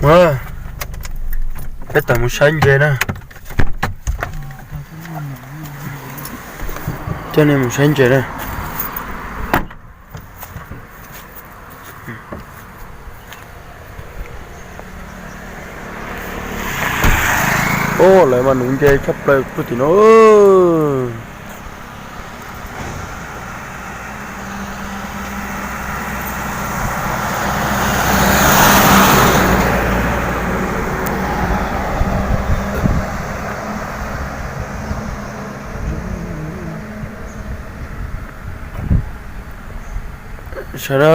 Mus, peb tawm mus saib ntses na. Coj nej mus saib ntses na. Os, lawv mas nuv ntses tshaj plaws puag tim no. Saib na.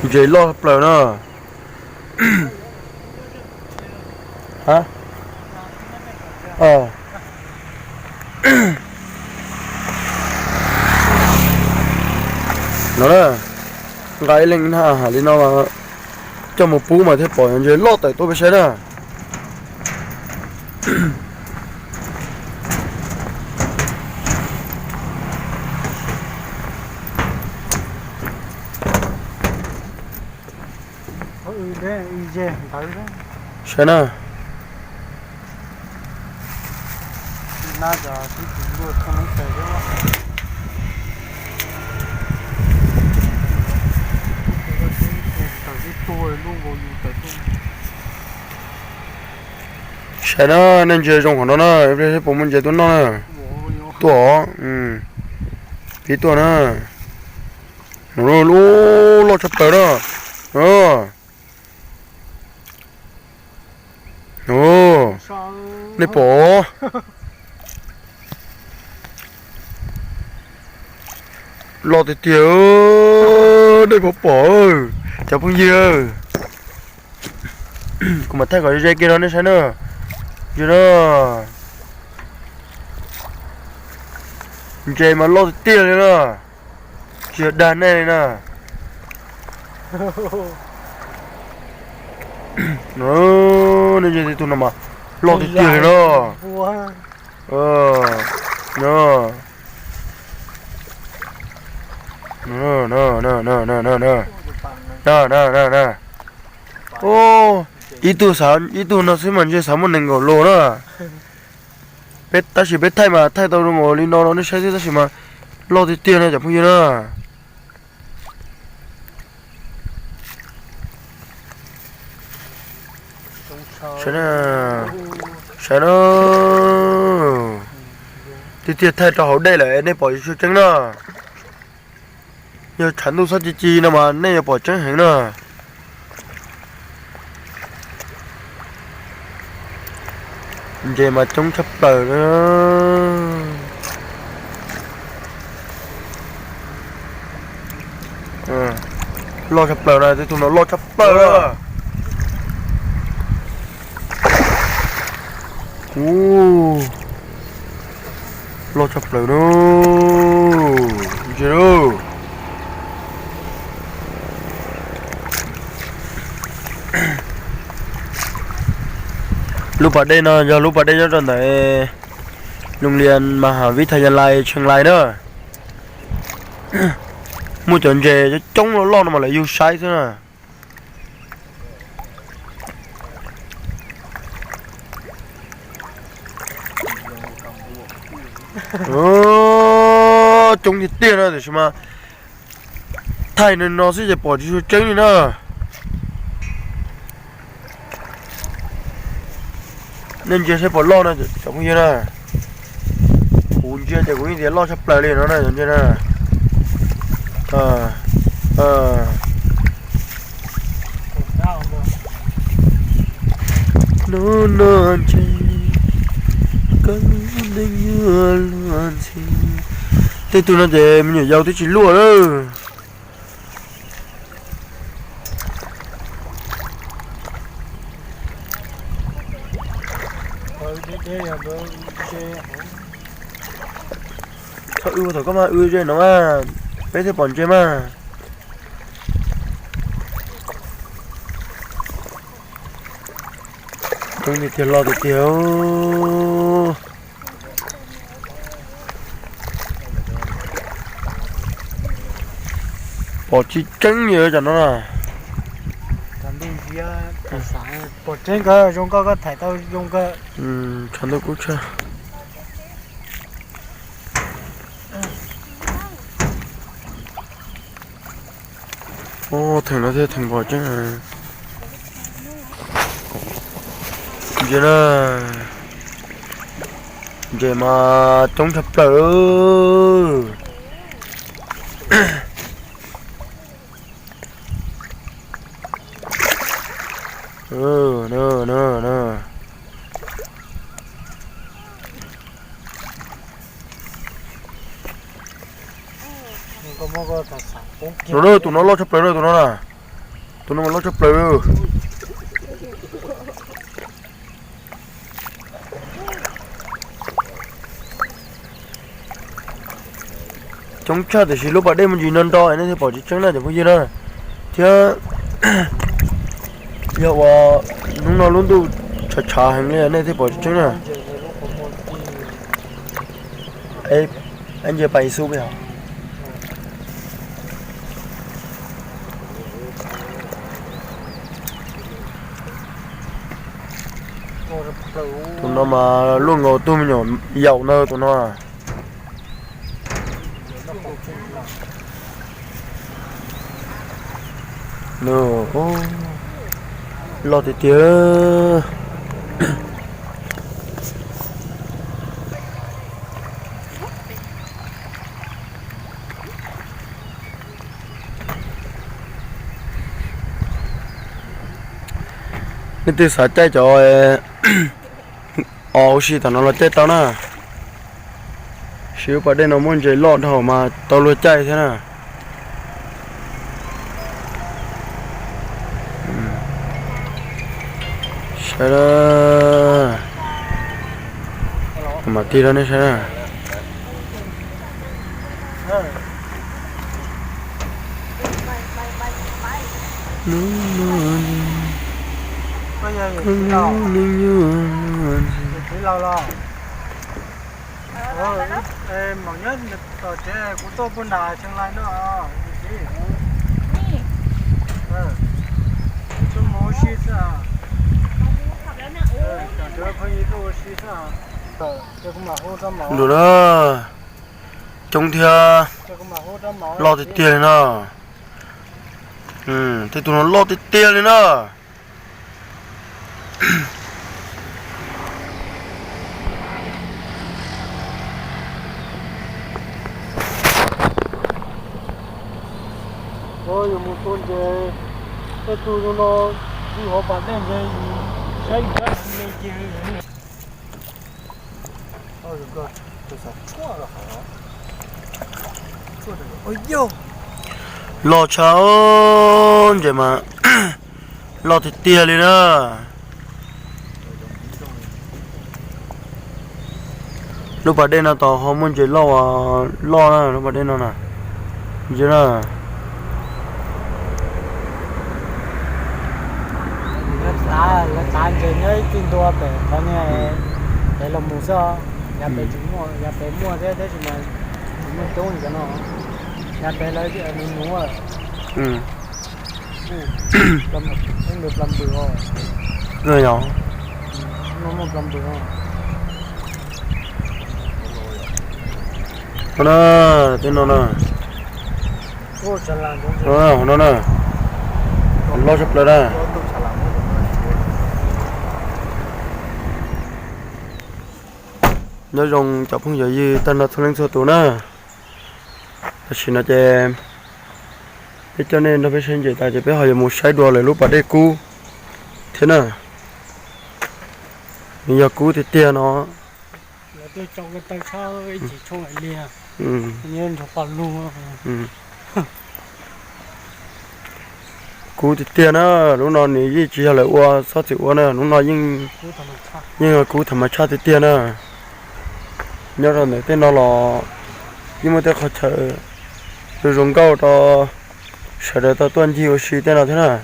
Ntses loj plaws na. No na, nqa ib leeg na, li no coj mus pub mas thiaj pom ntses loj tawm tuaj peb saib na. Saib na. Saib na, nej ntsia zoo qhov no na, puas muaj ntses tuaj noj na. Tuaj os, pib tuaj na. Lub loj tshaj plaws na. Nej pom, loj tiag tiag, nej puas pom, cov phooj ywg. Kuv mam thaij kom ze kiag rau nej saib na. Ntses na, ntses mas loj tiag tiag li na, tsis yog dag nej li na. Nej ntsia tus no mas loj tiag tiag li na. Ib tug, ib tug no xwb mas ntshe xav muaj nees nkaum lus na. Peb, tab sis peb thaij mas thaij tau zoo nkaus li no rau nej saib xwb, tab sis mas loj tiag tiag no cov phooj ywg na. Saib na, tiag tiag thaij rau hauv dej lawm nej pom tsis tshua tseeb na. Yog tshav ntuj xob ci ci no mas nej yuav pom tseeb heev na. Ntses mas coob tshaj plaws. Loj tshaj plaws na, tej tug no loj tshaj plaws na. Loj tshaj plaws na. Ntses. Lub pas dej no yog lub pas dej nyob rau ntawm Loo Lias Mas Has Vib Thas Yas Lais Tsheej Lais na. Muaj cov ntses coob coob loj loj no mas lawv yug saib xwb na. Coob tiag tiag na, tiam sis mas thaij no no xwb ces pom tsis tshua tseeb li na. Nej ntsia saib puas loj no cov phooj ywg na. Kuv ntsia ces kuv yeej tias loj tshaj plaws li no na cov ntses na. Hnub no ntshe koj lub neej yuav luag ntxhi. Tej tug no ces me nyuam yaus twb tsis luaj lawm. Txhob wb thaum koj mas wb ze no mas, peb thiaj pom ntses mas. Coob tiag tiag, loj tiag tiag. Pom tsis tseeb li cov no na. Pom tseeb kawg, zoo nkauj, koj thaij tau zoo kawg. Tshav ntuj kub tshaj. Theem no thiaj theem npog tseeb. Ntses na, ntses mas coob tshaj plaws. No, tus no loj tshaj plaws na, tus no na. Tus no mas loj tshaj plaws. Coob tshaj tiam sis lub pas dej muaj ntsis nro nro nej thiaj pom tsis tseeb na cov phooj ywg na. Thiab yog uas hnub no lub ntuj tshav tshav heev li nej thiaj pom tsis tseeb na. Eb, ntses pais xub peb hos. Tus no mas luaj nkaus tug me nyuam yaus ntawd tus no. Loj tiag tiag. Nej twg xav caij cov os ua si tom no los caij tau na. Siv lub pas dej no muaj ntses loj dhau mas tau luag caij thiab na. Saib, mam tig rau nej saib na. Ntug na, coob thiab loj tiag tiag li na. Tej tus no loj tiag tiag li na. Yus mus tua ntses, tej tug zoo no, yus hauv pas dej ntses, saib yus tab me cia. Loj tshaj, ntses mas loj tiag tiag li na. Lub pas dej no tau ho muaj ntses loj, loj na lub pas dej no na. Ntses na. Lawv txav ntses nyob ib txij ntua pem qhov niag pem los mus xwb, yav pem tsis muaj, yav pem muaj thiab tab sis mas tsis muaj coob li cov no. Yav pem lawv nws nuv. Pla npws os. Muaj pla npws os. No na, tej no na. Hauv no na, loj tshaj plaws na. Nyob zoo cov phooj ywg tag nrho txhua leej txhua tus na. Tam sim no ces peb coj nej nrog peb saib ntses tas ces peb ho yuav mus saib dua lawv lub pas dej kub thiab na. Nws yog kub tiag tiag no. Kub tiag tiag na, lub no nws yeej tsis yog lawv ua txhob txwm ua na, lub no yeej, yeej kub tham mas tshaj tiag tiag na. Nyob rau ntawm tej no los yeej muaj tej qhov chaw zoo zoo nkauj rau sawv daws tau tuaj ncig ua si tej no thiab na.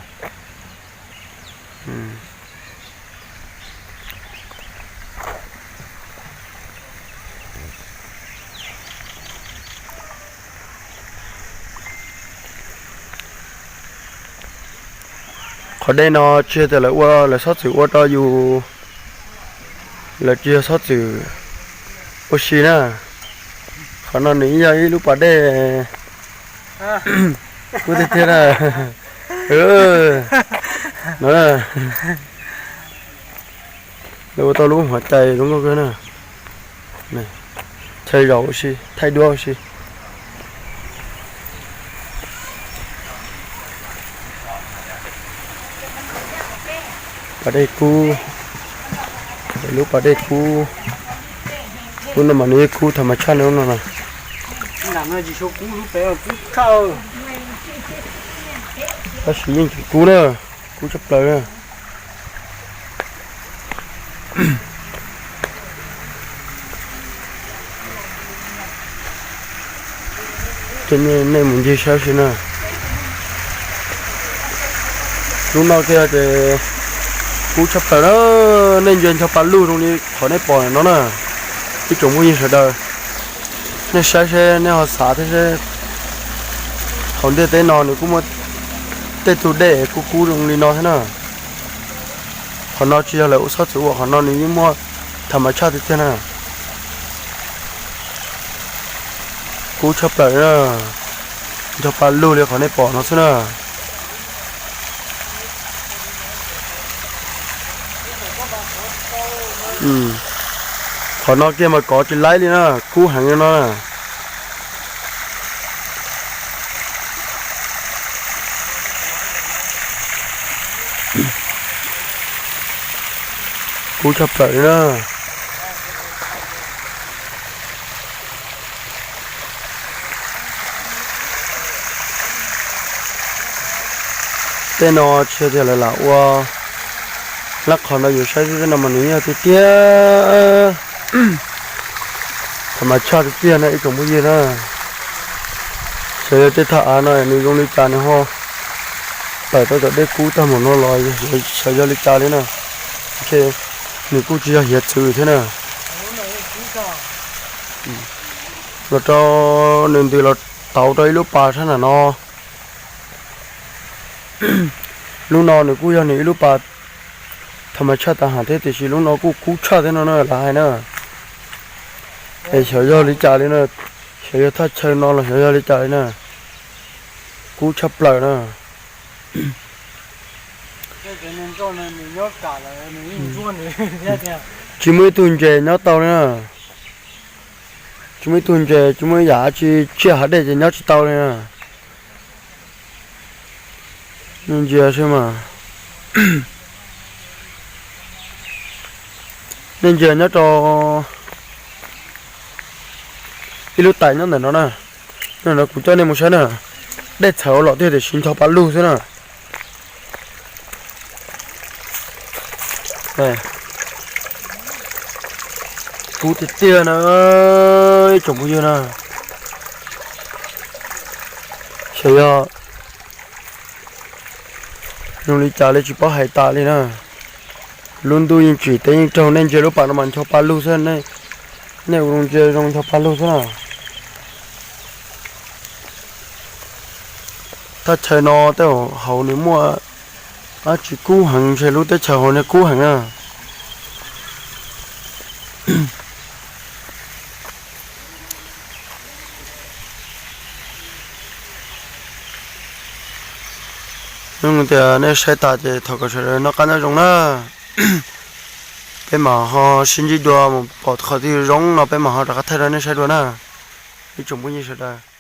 Qhov dej no tsis yog tias lawv ua, lawv txhob txwm ua rau yus, lawv tsis yog txhob txwm ua si na. Qhov no nws yog ib lub pas dej kub tiag tiag na. No, lawv ua tau lub hov cai zoo nkauj kawg na. Chaw zaum ua si, thaij duab ua si. Pas dej kub, lub pas dej kub, lub no mas nws yeej kub tham mas tshaj no no na. Tab sis yeej tseem kub na, kub tshaj plaws na. Ces nej mus ncig saib si na. Lub no kiag ces kub tshaj plaws na, nej ntsia ncho pa lug zoo li qhov nej pom no na. Ib tsoom phooj ywg sawv daws, nej saib seb nej ho xav thiab seb hauv ntiaj teb no nws kuj muaj tej tug dej kub kub zoo li no thiab na. Qhov no tsis yog lawv ua txhob txwm ua, qhov no nws yeej muaj tham mas tshaj tiag tiag na. Kub tshaj plaws na, ncho pa lug li qhov nej pom no xwb na. Qhov no kiag mas kov tsis laib li na, kub heev li no na. Kub tshaj plaws li na. Tej no tsis yog tias lawv lam ua lab qhov no, yus saib tej no mas nws yog tiag tiag, tham mas tshaj tiag tiag na ib tsoom phooj ywg na. Xyov yog tej thaj av no nws zoo li cas nws ho tawm tau cov dej kub tag mus no los xyov yog li cas li na. Ntshe nws kuj tsis yog hiav txwv thiab na. Los rau nws ntws los tauv rau ib lub pas sab nram no. Lub no nws kuj yog nws ib lub pas tham mas tshaj tas ham thiab, tiam sis lub no kuj kub tshaj thiab no na lawv hais na. Es xyov yog li cas li na, xyov yog thaj chaw no los xyov yog li cas li na. Kub tshaj plaws na. Tsis muaj ib tug ntses nyob tau li na. Tsis muaj ib tug ntses, tsis muaj ib yam dab tsi tsiaj hav dej ces nyob tsis tau li na. Nej ntsia saib mas, nej ntsia nyob rau ib lub tais nyob ntawm no na. No kuv coj nej mus saib na, dej txhawv ua los tiag tiam sis ncho pa lug xwb na. Kub tiag tiag na ib tsoom phooj ywg na. Xyov yog zoo li cas li tsis paub hais tas li na. Lub ntuj yeej tsim teb yeej raug, nej ntsia lub pas no mas ncho pa lug xwb, nej ua zoo ntsia zoo ncho pa lug xwb na. Thaj chaw no tej zaum hauv nws muaj dab tsi kub heev, ntshe lub teb chaws hauv no kub heev na. Tias nej saib tas ces thov kom sawv daws noj qab nyob zoo na. Peb mam ho sib ntsib dua mus pom qhov twg zoo no peb mam ho rov qab thaij rau nej saib dua na. Ib tsoom phooj ywg sawv daws.